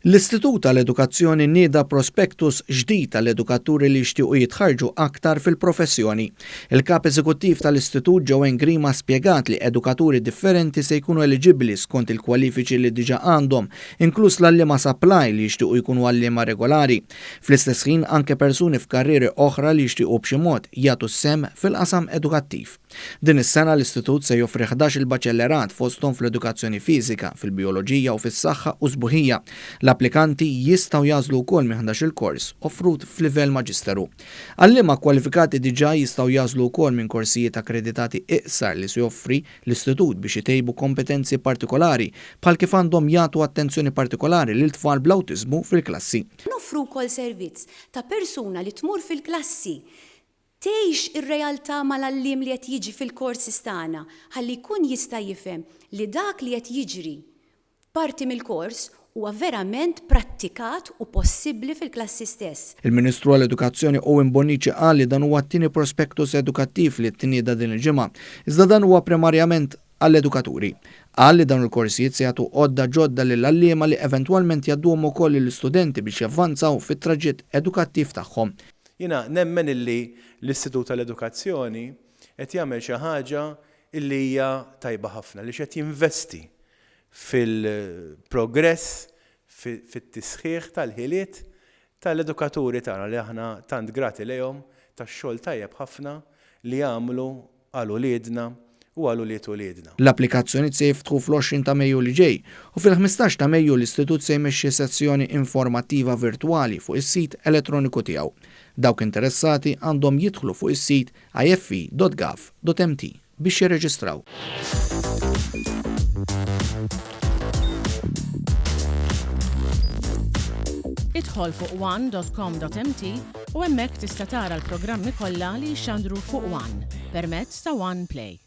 L-Istitut għall-Edukazzjoni nieda prospectus ġdid għall-edukaturi li jixtiequ jitħarrġu aktar fil-professjoni. Il-Kap Eżekuttiv tal-Istitut Joanne Grima spjegat li edukaturi differenti se jkunu eliġibbli skont il-kwalifiċi li diġà għandhom, inkluż l-għalliema supply li jixtiequ jkunu għalliema regolari. Fl-istess ħin anke persuni f'karrieri oħra li jixtiequ b'xi mod jagħtu s-sehem fil-qasam edukattiv. Din is-sena l-Istitut se joffri 11-il baċellerat fosthom fl-Edukazzjoni Fiżika, fil-Bijoloġija u fis-Saħħa u s-Sbuħija. L-applikanti jistgħu jagħżlu wkoll minn 11-il kors offrut f'livell Maġisteru. Għalliema kkwalifikati diġà jistgħu jagħżlu wkoll minn korsijiet akkreditati iqsar li se joffri l-Istitut biex itejbu kompetenzi partikolari bħal kif għandhom jagħtu attenzjoni partikolari lil tfal bl-awtiżmu fil-klassi. Noffru wkoll servizz ta' persuna li tmur fil-klassi Tgħix ir-realtà mal-għalliem li qed jiġi fil-courses tagħna ħalli jkun jista' jifhem li dak li qed jiġri f'parti mill-kors huwa verament prattikat u possibbli fil-klassi stess. Il-Ministru għall-Edukazzjoni Owen Bonnici qal li dan huwa t-tieni prospectus edukattiv li tnieda din il-ġimgħa, iżda dan huwa primarjament għall-edukaturi. Qal li dawn il-korsijiet se jagħtu għodda ġodda lill-għalliema li eventwalment jgħadduhom ukoll lill-istudenti biex javvanzaw fit-traġitt edukattiv tagħhom. Jiena nemmen illi l-Istitut tal-Edukazzjoni qed jagħmel xi ħaġa illi hija tajba ħafna, għaliex qed jinvesti fil-progress, fit-tisħiħ tal-ħiliet tal-edukaturi tagħna li aħna tant grati lejhom tax-xogħol tajjeb ħafna li jagħmlu għal uliedna u għal ulied uliedna. L-applikazzjonijiet se jiftħu fl-20 ta' Mejju li ġej u fil-15 ta' Mejju l-Istitut se jmexxi sessjoni informattiva virtwali fuq is-sit elettroniku tiegħu. Dawk interessati għandhom jidħlu fuq is-sit ife.gov.mt biex jirreġistraw. Idħol fuq one.com.mt u hemmhekk tista' tara l-programmi kollha li jixxandru fuq One permezz ta' One Play.